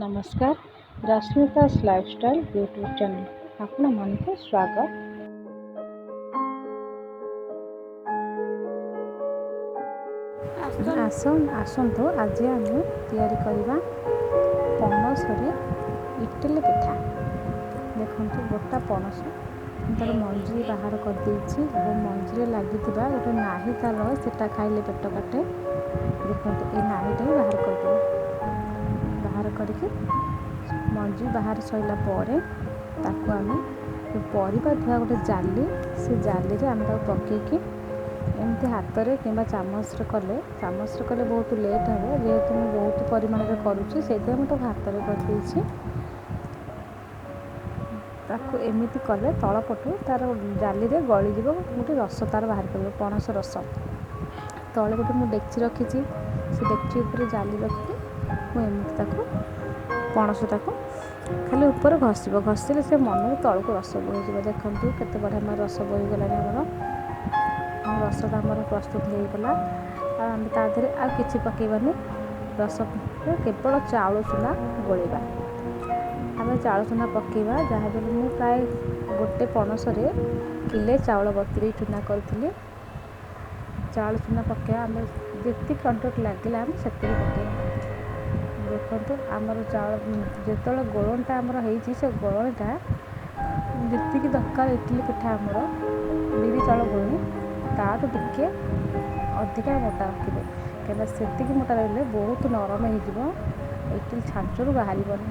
ନମସ୍କାର, ରଶ୍ମିତାସ୍ lifestyle YouTube ଚ୍ୟାନେଲକୁ ଆପଣମାନଙ୍କୁ ସ୍ୱାଗତ। ଆସନ୍ତୁ, ଆଜି ଆମେ ତିଆରି କରିବା ପଣସରେ ଇଟିଲି ପିଠା। ଦେଖନ୍ତୁ, ଗୋଟା ପଣସ, ତାର ମଞ୍ଜି ବାହାର କରିଦେଇଛି ଏବଂ ମଞ୍ଜିରେ ଲାଗିଥିବା ଗୋଟେ ନାହି ତାର ରହେ, ସେଟା ଖାଇଲେ ପେଟ କାଟେ। ଦେଖନ୍ତୁ, ଏ ନାହିଟା ବି ବାହାର କରିଦେବେ। ବାହାର କରିକି, ମଞ୍ଜି ବାହାର ସରିଲା ପରେ ତାକୁ ଆମେ ପରିବା ଧୁଆ ଗୋଟେ ଜାଲି, ସେ ଜାଲିରେ ଆମେ ତାକୁ ପକାଇକି ଏମିତି ହାତରେ କିମ୍ବା ଚାମଚରେ କଲେ, ଚାମଚରେ କଲେ ବହୁତ ଲେଟ୍ ହେବ। ଯେହେତୁ ମୁଁ ବହୁତ ପରିମାଣରେ କରୁଛି, ସେଇଥିପାଇଁ ମୁଁ ତାକୁ ହାତରେ କରିଦେଇଛି। ତାକୁ ଏମିତି କଲେ ତଳ ପଟୁ ତା'ର ଜାଲିରେ ଗଳିଯିବ, ଗୋଟେ ରସ ତା'ର ବାହାର କରିବ, ପଣସ ରସ। ତଳେ ଗୋଟେ ମୁଁ ଡେକ୍ଚି ରଖିଛି, ସେ ଡେକ୍ଚି ଉପରେ ଜାଲି ରଖିକି ମୁଁ ଏମିତି ତାକୁ ପଣସଟାକୁ ଖାଲି ଉପରେ ଘଷିବ। ଘଷିଲେ ସେ ମନକୁ ତଳକୁ ରସ ବୋହିଯିବ। ଦେଖନ୍ତୁ, କେତେ ବଢ଼ିଆ ଆମର ରସ ବୋହିଗଲାଣି। ଆମର ରସଟା ଆମର ପ୍ରସ୍ତୁତ ହେଇଗଲା। ଆଉ ଆମେ ତା ଦେହରେ ଆଉ କିଛି ପକାଇବାନି। ରସ କେବଳ ଚାଉଳ ଚୁନା ଗୋଳେଇବା। ଆମେ ଚାଉଳ ଚୁନା ପକାଇବା। ଯାହା ବି ମୁଁ ପ୍ରାୟ ଗୋଟେ ପଣସରେ କିଲେ ଚାଉଳ ବତୁରେଇ ଚୁନା କରିଥିଲି। ଚାଉଳ ଚୁନା ପକାଇବା, ଆମେ ଯେତିକି କ୍ୱାଣ୍ଟିଟି ଲାଗିଲା ଆମେ ସେତିକି ପକାଇବା। ଦେଖନ୍ତୁ, ଆମର ଚାଉଳ ଯେତେବେଳେ ଗୋଳଣିଟା ଆମର ହେଇଛି, ସେ ଗୋଳଣିଟା ଯେତିକି ଦରକାର ଇଟିଲି ପିଠା ଆମର ବିରି ଚାଉଳ ଗୋଳଣି, ତାଠୁ ଟିକେ ଅଧିକା ମୋଟା ରଖିବେ, କାହିଁକିନା ସେତିକି ମୋଟା ରହିଲେ ବହୁତ ନରମ ହେଇଯିବ, ଇଟିଲି ଛାଞ୍ଚରୁ ବାହାରିବନି।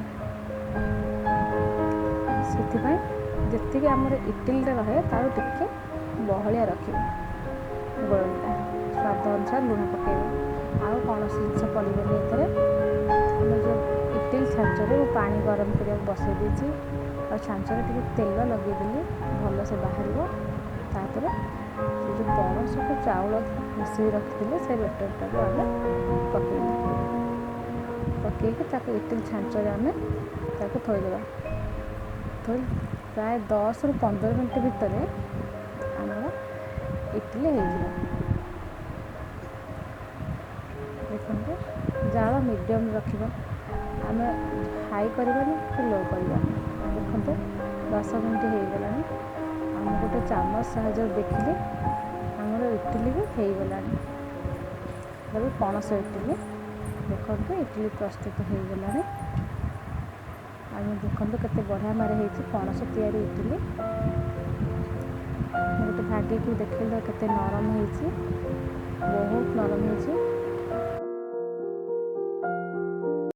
ସେଥିପାଇଁ ଯେତିକି ଆମର ଇଟିଲିରେ ରହେ, ତାଠୁ ଟିକେ ବହଳିଆ ରଖିବେ ଗୋଳଣିଟା। ସ୍ୱାଦ ଅନୁସାରେ ଲୁଣ ପକାଇବେ। ଆଉ କୌଣସି ଜିନିଷ ପଡ଼ିବନି ଏଥିରେ। ଆମେ ଯେଉଁ ଇଟିଲି ଛାଞ୍ଚରେ ମୁଁ ପାଣି ଗରମ କରିବାକୁ ବସାଇ ଦେଇଛି ଆଉ ଛାଞ୍ଚରେ ଟିକେ ତେଲ ଲଗେଇଦେଲି, ଭଲସେ ବାହାରିବ। ତାପରେ ସେ ଯେଉଁ ପଣସକୁ ଚାଉଳ ମିଶାଇ ରଖିଥିଲେ, ସେ ବେଟରଟାକୁ ଆମେ ପକାଇବା। ପକାଇକି ତାକୁ ଇଟିଲି ଛାଞ୍ଚରେ ଆମେ ତାକୁ ଥୋଇଦେବା। ଥୋଇ ପ୍ରାୟ 10ରୁ 15 ମିନିଟ୍ ଭିତରେ ଆମର ଇଟିଲି ହେଇଯିବ। ଦେଖନ୍ତୁ, ଜାଳ ମିଡ଼ିୟମ୍ ରଖିବା ଆମେ, ହାଇ କରିବାନି କି ଲୋ କରିବାନି। ଦେଖନ୍ତୁ, 10 ମିନିଟ୍ ହେଇଗଲାଣି। ଆମେ ଗୋଟେ ଚାମଚ ସାହାଯ୍ୟରେ ଦେଖିଲେ ଆମର ଇଟିଲି ବି ହେଇଗଲାଣି। ଏବେ ପଣସ ଇଟିଲି, ଦେଖନ୍ତୁ, ଇଟିଲି ପ୍ରସ୍ତୁତ ହେଇଗଲାଣି। ଆମେ ଦେଖନ୍ତୁ, କେତେ ବଢ଼ିଆ ମାରେ ହେଇଛି ପଣସ ତିଆରି ଇଟିଲି। ମୁଁ ଗୋଟେ ଭାଗିକି ଦେଖିଲେ କେତେ ନରମ ହେଇଛି, ବହୁତ ନରମ ହେଇଛି।